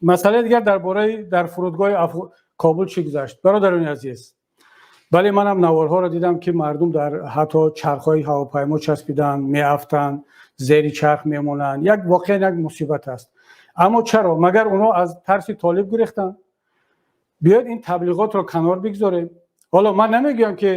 Масъалаи дигар дар бораи дар фурудгоҳи Кобул чӣ гузашт. Бародарони азиз, бале, манам наворҳоро дидам, ки мардум дар ҳатто чархҳои ҳавопаймо часпиданд, меафтанд, зери чарх мемонанд. Як воқеан як мусибат аст. Аммо чаро? Магар онҳо аз тарси толиб гурехтанд? Биёед, ин таблиғотро канор бигзорем. Ҳоло ман намегӯям, ки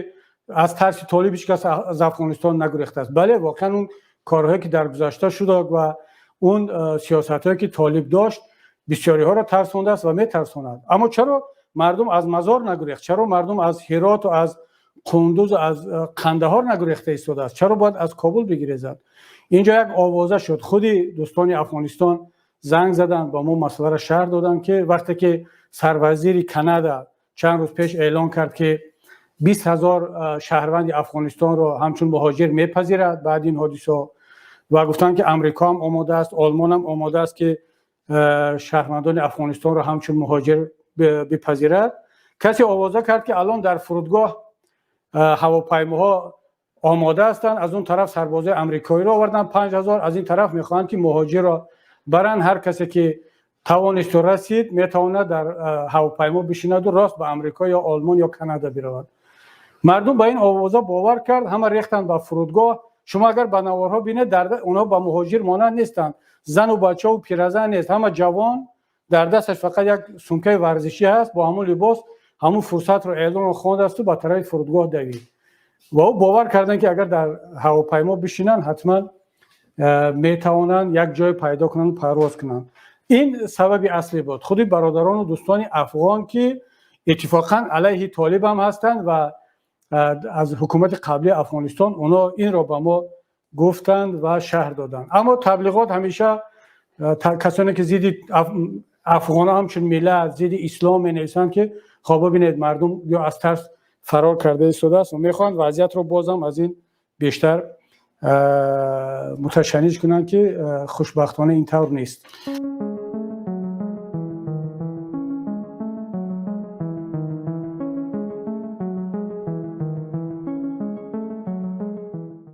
аз тарси толиб ҳеҷ кас аз Афғонистон нагурехтааст. Бале, воқеан он корҳое, ки дар гузашта шуда ва он сиёсатҳое, ки толиб дошт, бисёриҳоро тарсондааст ва метарсонад. Аммо чаро мардум аз Мазор нагурехт? Чаро мардум аз Ҳироту аз Қундузу аз Қандаҳор нагурехта истодааст? Чаро бояд аз Кобул бигирезад? Инҷо як овоза шуд. Худи дӯстони Афғонистон занг заданд ба мо, масъаларо шарҳ доданд, ки вақте ки сарвазири Канада чанд рӯз пеш эълон кард, ки 20 000 шаҳрванди Афғонистонро ҳамчун муҳоҷир мепазирад баъди ин ҳодисаҳо, ва гуфтанд, ки Амрико ҳам омода аст, Олмон ҳам омода аст, ки шаҳрвандони Афғонистонро ҳамчун муҳоҷир бипазирад, касе овоза кард, ки алон дар фурудгоҳ ҳавопаймоҳо омода ҳастанд, аз он тараф сарбозои амрикоиро оварданд, 5000, аз ин тараф мехоҳанд, ки муҳоҷирро баранд, ҳар касе ки тавонисту расид, метавонад дар ҳавопаймо бишинаду рост ба Амрико ё Олмон ё Канада биравад. Мардум ба ин овоза бовар кард, ҳама рехтанд ба фурудгоҳ. Шумо агар ба наворҳо бинед, онҳо ба муҳоҷир монанд нестанд, зану бачаву пиразан нест, ҳама ҷавон, дар дасташ фақат як сумкаи варзишӣ ҳаст, бо ҳамон либос ҳамон фурсатро, эълонро хондасту ба тарафи фурудгоҳ давид ва ӯ бовар карданд, ки агар дар ҳавопаймо бишинанд, ҳатман метавонанд як ҷое пайдо кунанд, парвоз кунанд. Ин сабаби аслӣ буд. Худи бародарону дӯстони афғон, ки иттифоқан алайҳи толиб ҳам ҳастанд ва аз ҳукумати қаблии Афғонистон, онҳо инро ба мо гуфтанд ва шарҳ доданд. Аммо таблиғот ҳамеша касоне, ки зидди афғонҳо, ҳамчун миллат, зидди ислом менависанд, ки хоб, бибинед, мардум ё аз тарс фарор карда истодааст ва мехоҳанд вазъиятро бозам аз ин бештар муташанниҷ кунанд, ки хушбахтона ин тавр нест.